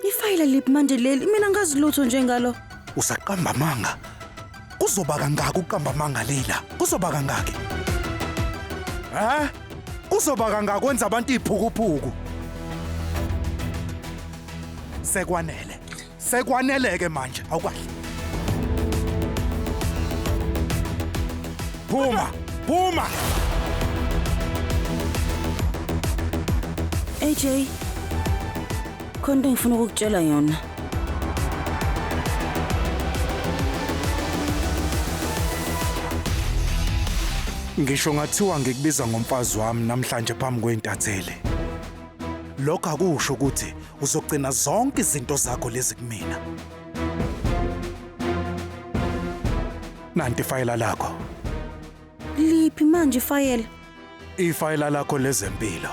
Ifayila liphi manje leli? Mina ngazi lutho nje ngalo. Usaqamba amanga. Kuzoba kangaki ukuqamba amanga Leila? Kuzoba kangaki? Eh? Kuzoba kangaki kwenza abantu iphukuphuku? Sekwanele. Sekwaneleke manje, awukahle. Phuma, phuma. AJ, khona into engifuna ukukutshela yona. Ngisho ngathiwa ngikubiza ngomfazi wami namhlanje phambi kweintatheli. Lokho akusho ukuthi uzogcina zonke izinto zakho lezi kumina. Nanti ifayela lakho. Liphi manje ifayela? Ifayela lakho lezempilo.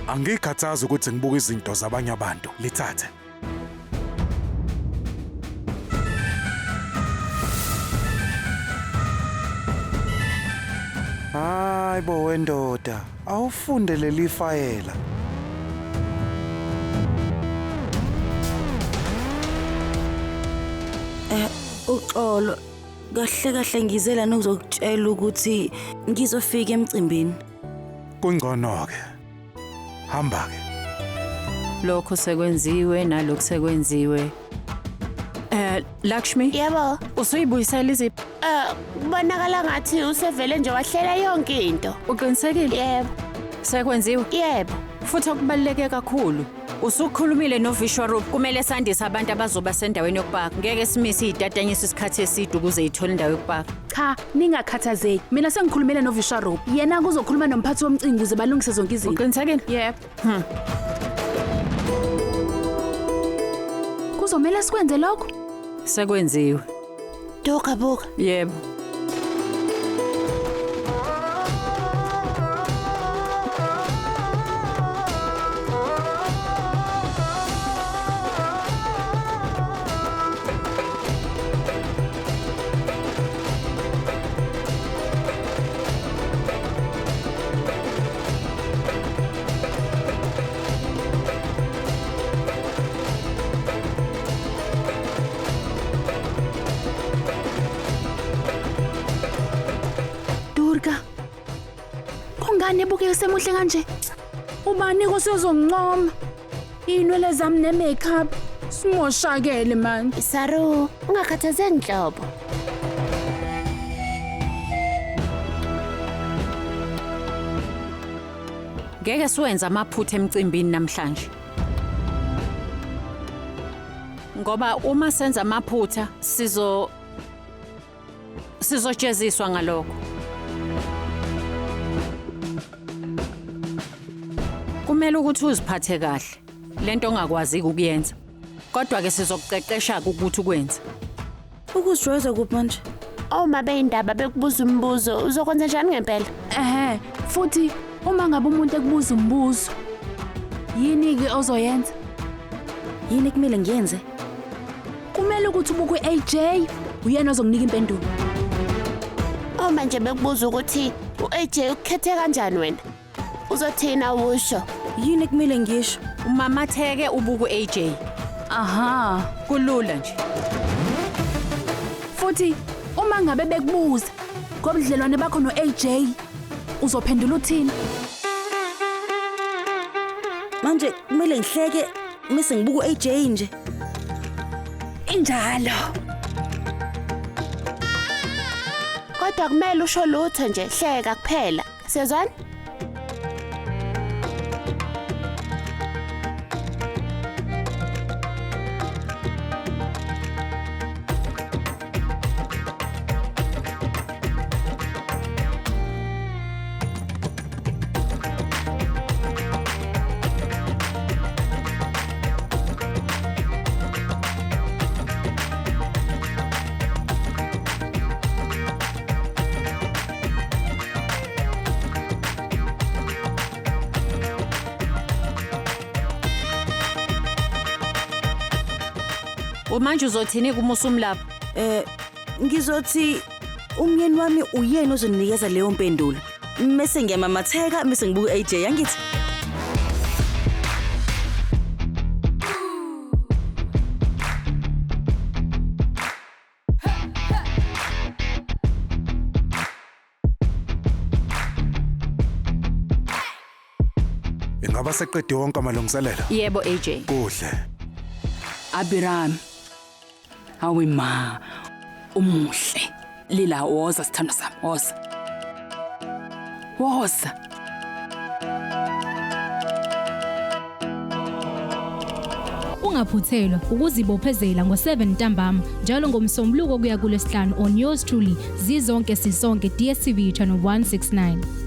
Angikhathazi ukuthi ngibuke izinto zabanye abantu. Lithathe. Hayi bo wendoda, awufunde leli fayela. Uxolo. Kahle kahle ngize lana ukuzokutshela ukuthi ngizofika emcimbini. Kungcono ke. Hamba ke. Lokho sekwenziwe nalokhu sekwenziwe. Lakshmi, Yebo, usuyibuyisela izipho? Kubonakala ngathi usevele nje wahlela yonke into. Uqinisekile? Yebo, Sekwenziwe. yebo. Futhi okubaluleke kakhulu, usukhulumile noVishwaroop, kumele sandise abantu abazoba sendaweni yokupaka. Ngeke simise izitatanyiswa isikhathi eside ukuze ithole indawo yokupaka. Cha, ningakhathazeki. Mina sengikhulumile noVishwaroop. Yena kuzokhuluma nomphathi womcimbi ukuze balungise zonke izinto. Uqinisekile? Yebo. Kuzomela sikwenze lokho? Sekwenziwe. Duka buka. Yebo. Durga. Kungani ebukeka semuhle kanje? Ubani kusezongincoma? Inwele zami ne-makeup simoshakele manje. Saru, ungakhathazeki nhlobo. Ngeke siwenze amaphutha emcimbini namhlanje. Ngoba uma senza amaphutha sizojeziswa ngalokho. Kumele ukuthi uziphathe kahle. Lento ongakwazi ukuyenza. Kodwa ke sizokuqeqesha ukuthi ukwenze. Ukuzijwayeza kuphi manje? Uma beyindaba bekubuza umbuzo, uzokwenza njani ngempela? Ehhe, futhi uma ngabe umuntu ekubuza umbuzo, yini ke ozoyenza? Yini kumele ngiyenze? Kumele ukuthi ubuke AJ, uyena ozokunika impendulo. Uma nje bekubuza ukuthi u-AJ ukukhethe kanjani wena, uzothina usho. Yini kumele ngisho? Umamatheke ubuku AJ. Aha. Kulula nje. Futhi uma ngabe bekubuza ngobudlelwane bakho no-AJ, uzophendula uthini? Manje kumele ngihleke mase ngibuka u-AJ nje. Injalo. Kodwa kumele usho lutho nje, hleka kuphela. Siyazwana? Manje uzothini kumusumlapha? Ngizothi umyeni wami uyena ozonikeza leyo mpendulo. Mase ngiyamamatheka mase ngibuka AJ angithi. Ingaba seqede wonke amalungiselelo? Yebo AJ. Kuhle. Abiram. Hawe ma. Umuhle. Lila woza sithando sami, woza. Woza. Ungaphuthelwa ukuzibophezela ngo-7 ntambama njalo ngomsombuluko kuya kulwesihlanu on yours truly zizonke sisonke DStv channel 169.